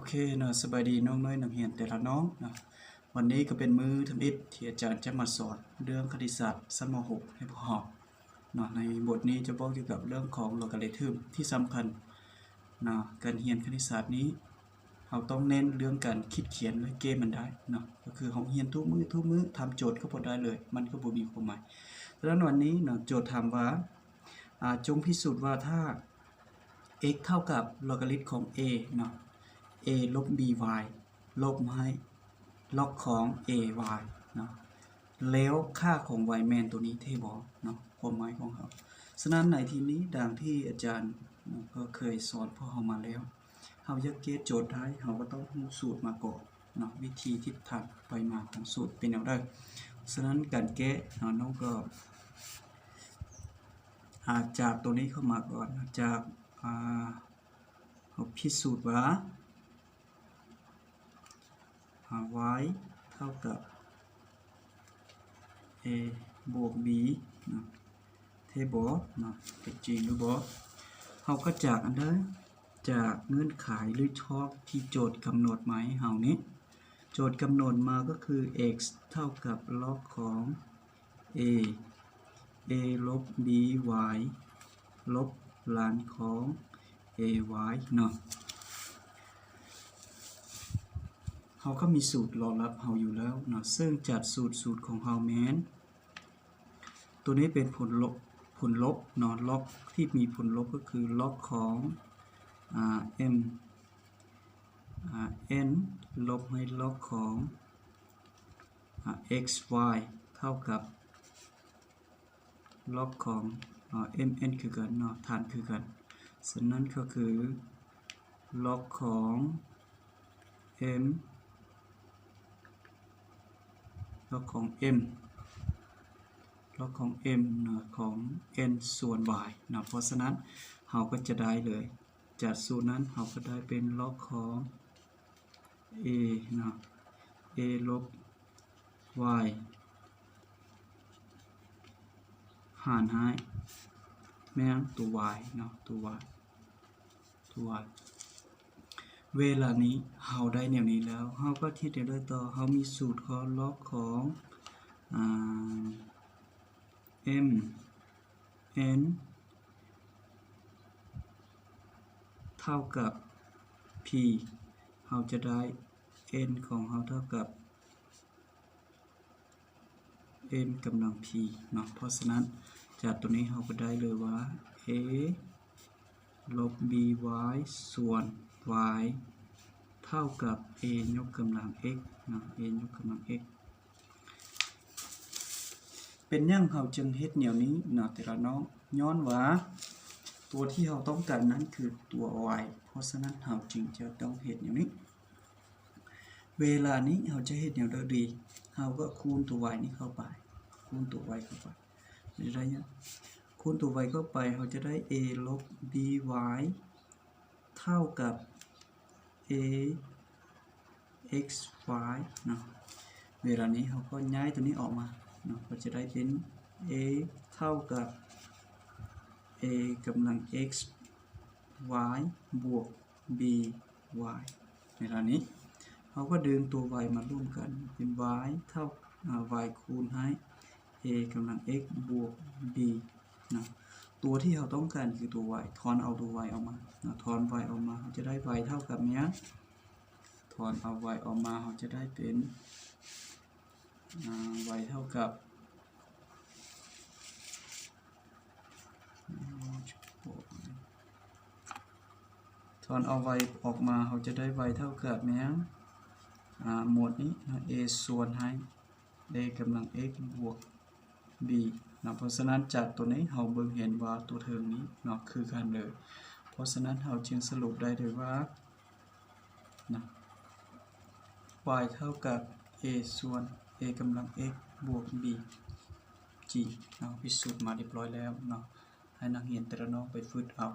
ໂອເຄເນາະ ສະບາຍດີນ້ອງນ້ອຍນັກຮຽນແຕ່ລະນ້ອງເນາະ. ວັນນີ້ກໍເປັນມື້ທຳອິດທີ່ອາຈານຈະມາສອນເລື່ອງຄະນິດສາດຊັ້ນ ມ. ຫົກ ໃຫ້ພວກເຮົາເນາະ. ໃນບົດນີ້ຈະເວົ້າກ່ຽວກັບເລື່ອງຂອງໂລກາລິທຶມທີ່ສຳຄັນເນາະ. ການຮຽນຄະນິດສາດນີ້ ເຮົາຕ້ອງເນັ້ນເລື່ອງການຄິດຂຽນ ແລະ ແກ້ມັນໄດ້ເນາະ. ກໍຄືເຮົາຮຽນທຸກມື້ ທຸກມື້ ທຳໂຈດກໍບໍ່ໄດ້ເລີຍ ມັນກໍບໍ່ມີຄວາມໝາຍ. ສະນັ້ນວັນນີ້ເນາະ ໂຈດຖາມວ່າ ອາ ຈົ່ງພິສູດວ່າຖ້າ x ເທົ່າກັບໂລກາລິດຂອງ a ເນາະ a ລົບ b y ລົບໃຫ້ລັອກຂອງ a y ເນາະ ແລ້ວຄ່າຂອງ y ແມ່ນຕົວນີ້ແທ້ບໍ່ເນາະ ຄວາມໝາຍຂອງເຮົາ. ສະນັ້ນໃນທີ່ນີ້ ດັ່ງທີ່ອາຈານກໍເຄີຍສອນພວກເຮົາມາແລ້ວ ເຮົາຢາກແກ້ໂຈດໄດ້ ເຮົາກໍຕ້ອງຮູ້ສູດມາກ່ອນເນາະ ວິທີທິດທາງໄປມາຂອງສູດເປັນແນວໃດ. ສະນັ້ນການແກ້ເນາະ ນ້ອງກໍ ອາ ຈາກຕົວນີ້ເຂົ້າມາກ່ອນ ຈາກ ອາ ເຮົາພິສູດວ່າ ອາ y ເທົ່າກັບ a ບວກ b ເນາະ ແທ້ບໍ່ເນາະ ເປັນຈິງຫຼືບໍ່. ເຮົາກໍຈາກອັນໃດ ຈາກເງື່ອນໄຂ ຫຼື ຊອກທີ່ໂຈດກຳນົດມາໃຫ້ເຮົານີ້ ໂຈດກຳນົດມາກໍຄື x ເທົ່າກັບລັອກຂອງ a a ລົບ b y ລົບລານຂອງ a y ເນາະ. ເຮົາກໍມີສູດລອງຮັບເຮົາຢູ່ແລ້ວເນາະ ເຊິ່ງຈາກສູດ ສູດຂອງເຮົາແມ່ນ ຕົວນີ້ເປັນຜົນລົບ ຜົນລົບເນາະ ລັອກທີ່ມີຜົນລົບກໍຄືລັອກຂອງ ອາ m ອາ n ລົບໃຫ້ລັອກຂອງ ອາ x y ເທົ່າກັບລັອກຂອງ ອາ m n ຄືກັນເນາະ ຖານຄືກັນ. ສະນັ້ນກໍຄືລັອກຂອງ m ລັອກຂອງ m ລັອກຂອງ m ເນາະ ຂອງ n ສ່ວນ y ເນາະ. ເພາະສະນັ້ນເຮົາກໍຈະໄດ້ເລີຍ ຈາກສູດນັ້ນເຮົາກໍໄດ້ເປັນລັອກຂອງ a ເນາະ a ລົບ y ຫານໃຫ້ແມ່ນຕົວ y ເນາະ ຕົວ y ຕົວ y. ເວລານີ້ເຮົາໄດ້ແນວນີ້ແລ້ວ ເຮົາກໍເຮັດແນວໃດຕໍ່? ເຮົາມີສູດຂອງລັອກຂອງ ອາ m n ເທົ່າກັບ p ເຮົາຈະໄດ້ n ຂອງເຮົາເທົ່າກັບ m ກຳລັງ p ເນາະ. ເພາະສະນັ້ນ ຈາກຕົວນີ້ເຮົາກໍໄດ້ເລີຍວ່າ a ລົບ b y ສ່ວນ y ເທົ່າກັບ a ຍົກກຳລັງ x ເນາະ a ຍົກກຳລັງ x. ເປັນຫຍັງເຮົາຈຶ່ງເຮັດແນວນີ້ເນາະ ແຕ່ລະນ້ອງ? ຍ້ອນວ່າຕົວທີ່ເຮົາຕ້ອງການນັ້ນຄືຕົວ y ເພາະສະນັ້ນເຮົາຈຶ່ງຈະຕ້ອງເຮັດແນວນີ້. ເວລານີ້ເຮົາຈະເຮັດແນວໃດດີ? ເຮົາກໍຄູນຕົວ y ນີ້ເຂົ້າໄປ ຄູນຕົວ y ເຂົ້າໄປ ຈະໄດ້ຫຍັງ? ຄູນຕົວ y ເຂົ້າໄປ ເຮົາຈະໄດ້ a ລົບ b y ເທົ່າກັບ a x y ເນາະ. ເວລານີ້ເຮົາກໍຍ້າຍຕົວນີ້ອອກມາເນາະ ກໍຈະໄດ້ເປັນ a ເທົ່າກັບ a ກຳລັງ x y ບວກ b y. ເວລານີ້ເຮົາກໍດຶງຕົວ y ມາລວມກັນເປັນ y ເທົ່າ ອາ y ຄູນໃຫ້ a ກຳລັງ x ບວກ b ເນາະ. ຕົວທີ່ເຮົາຕ້ອງການຄືຕົວ y ຖອນເອົາຕົວ y ອອກມາເນາະ ຖອນ y ອອກມາ ເຮົາຈະໄດ້ y ເທົ່າກັບຫຍັງ? ຖອນເອົາ y ອອກມາ ເຮົາຈະໄດ້ເປັນ ອາ y ເທົ່າກັບ ຖອນເອົາ y ອອກມາ ເຮົາຈະໄດ້ y ເທົ່າກັບຫຍັງ? ອາ ໝວດນີ້ເນາະ a ສ່ວນໃຫ້ a ກຳລັງ x ບວກ b ເນາະ. ເພາະສະນັ້ນ ຈາກຕົວນີ້ເຮົາເບິ່ງເຫັນວ່າຕົວເທິງນີ້ເນາະ ຄືກັນເລີຍ. ເພາະສະນັ້ນ ເຮົາຈຶ່ງສະຫຼຸບໄດ້ເລີຍວ່າ ນະ y ເທົ່າກັບ a ສ່ວນ a ກຳລັງ x ບວກ b ຈິງ. ເຮົາພິສູດມາຮຽບຮ້ອຍແລ້ວເນາະ ໃຫ້ນັກຮຽນແຕ່ລະນ້ອງໄປຝຶກເອົາ